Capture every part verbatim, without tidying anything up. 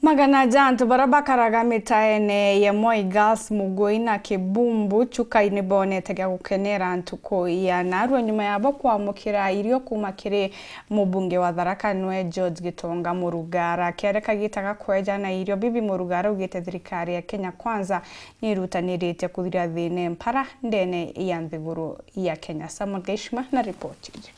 Magana ja antu baria bakaraga mitaene ya Moi Girls, Mugui na Kibumbu, Chuka, ni bonete gia gukenera ntuku ya narua nyuma yabo kwamukira irio kuuma kiri mubunge wa Tharaka Nithi George Gitonga Murugara. Kiari kagita ga kwejana irio bibi, Murugara augite thirikari ya Kenya Kwanza ni irutaniritie kuthira thina mpara ndene ya nthiguru ya Kenya. Samuel Gaishima na ripoti iji.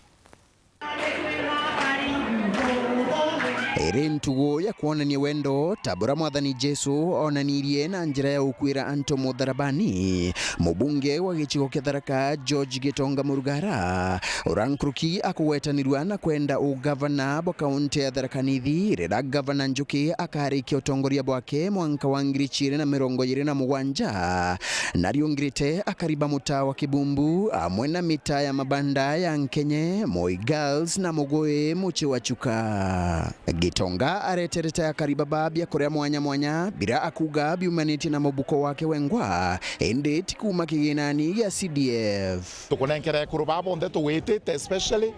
Iri ntugu ya kwonania wendo ta buria Mwathani Jesu oonanirie na njira ya ukwira antu mutharabani. Mubunge wa gicigo kia Tharaka, George Gitonga Murugara, uria nkuruki akugwetanirua na kwenda ugavana bwa kaunti ya Tharaka Nithi, riria gavana Njuki akarikia utongoria bwake mwanka wa ngiri ciiri na mirongo iiri na mugwanja, nariungirite akari ba mutaa wa Kibumbu amwe na mitaa ya mabanda ya Nkenye, Moi Girls na Mugui mucii wa Chuka. Gitonga areterete akari baba biakuria mwanya mwanya, biria akuuga biumanitie na mubuko wake wengwa, indi ti kuuma kiginani gia C D F. Tukunenkera ekuru baa bonthe tugwitite, especially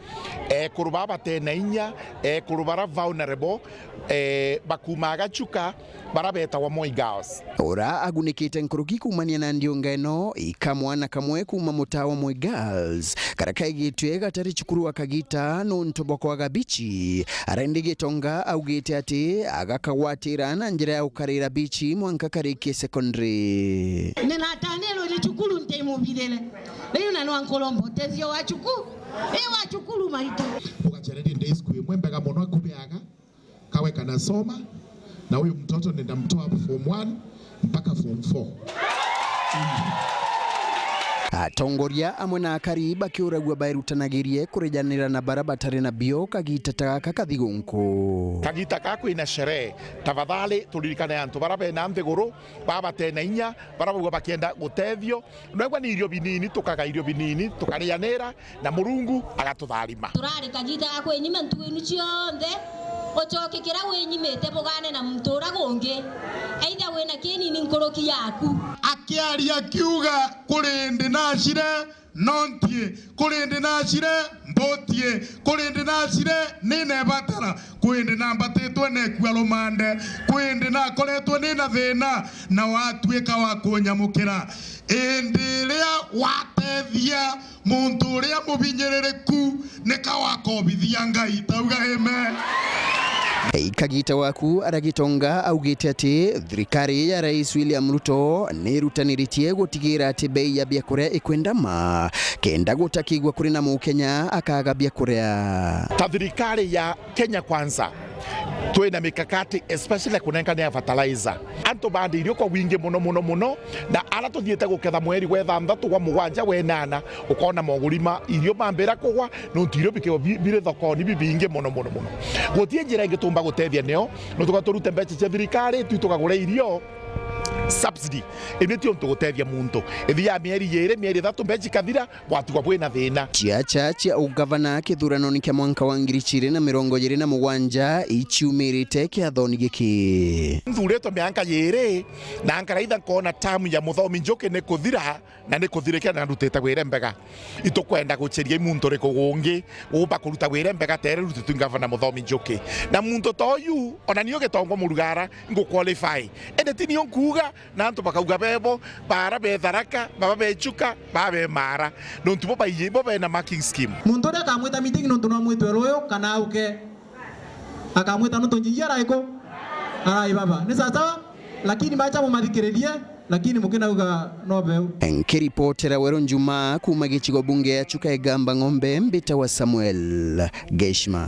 ekuru baa batena inya, ekuru bara vulnerable, eh, bakuumaga Chuka, bara betagwa Moi Girls. Ura agunikite nkuruki kuumania na ndiunga ino, i kamwana kamwe kuuma mutaa wa Moi Girls, karia kaigitue gatari cukuru wa kagita nuntu bwa kwaga bichi. Arendi Gitonga augite ati agakagwatira na njira ya gukarira bichi mwanka karikie secondary. Ninatanirwe ni cukuru ntimubirire. Riu na nwa nkuromba utethio wa cukuru. Ii wa cukuru maitu. Ugacereria day school imwe mbega mono akubeaga. Kawe kanasoma, na huyu mtoto nitamtoa form one mpaka form four. Atongoria amwe na akari bakiuragua bairutanagirie kurijanira na bara batari na bio kagita ta gaka kathi gunku. Kagita ka kwina sherehe, tafadhali turirikane antu bara bena nthiguru, bara batena inya, bara bauga bakienda gutethio. Nwegwa ni irio binini, tukaga irio binini, tukarianira, na Murungu agatutharima. Turari kagita ga kwinyima ntugu inu cionthe, ucoke kira winyimite bugane na muntu ura gungi, either wina kinini nkuruki yaku. Akiaria akiuga, kuri ndi nacire, no ntie, kuri ndi nacire, mbutie, kuri ndi nacire, ni nebatara, kuri ndi nambatitwe nekua rumande, kuri ndi nakoretwe ni na thina, na watuika wa kunyamukira. Indi riria watethia muntu uria mubinyiririku, nika wakobithia Ngai. Tauga amen. Ikagita waku ara Gitonga augite ati thirikari ya Rais William Ruto ni irutaniritie gutigira ati bei ya biakuria ikwendama, kenda gutakigwa kuri na Mukenya akaga biakuria. Ta thirikari ya Kenya Kwanza, twina mikakati, especially kunenkania fertilizer. Antu bandi irio kwa wingi muno, muno, muno, na ara tuthiite guketha mweri wa ithanthatu, wa mugwanja, wa inana, ukona moguri ma irio mambira kugwa, nontu irio bikio bi-, biri thokoni bibingi muno, muno, muno. Guti njira ingi tumba gutethia nio, no tuga turute mbeca cia thirikari, tu tukagura irio, subsidy. Ini ti untu gutethia muntu. Ithi ya mieri yiri, mieri ithatu, mbeca ikathira, bwatigwa bwina thina. Ciaca cia ugavana kithuranoni kia mwanka wa ngiri ciiri na mirongo iiri na mugwanja iciumirite kiathoni giki. Nthuritwe mianka yiri, na nkaraitha nkona tamu ya Muthomi Njuki ni kuthira, na ni kuthirikira na ndutite wira mbega. Itukwenda guceria i muntu uriku gungi uumba kuruta wira mbega ta iria irutitwe i ngavana Muthomi Njuki. Na muntu ta uyu, ona niu Gitonga Murugara, ngu qualify. Indi ti niu nkuuga, na antu bakauga bebo, bara be Tharaka, baba be Chuka, baba be Maara. Nontu bo baiyi, bo bena marking scheme. Muntu uria akamwita meeting nontu no mwitwe ruyu kana auke, akamwita nontu njiji arai ku? Arai baba. Ni sawa sawa? Lakini bacha mumathikiririe, lakini mukinauga no beu. Nkiripotera Weru Njuma kuuma gicigo bunge ya Chuka Igamba Ng'ombe, mbitawa Samuel Geshima.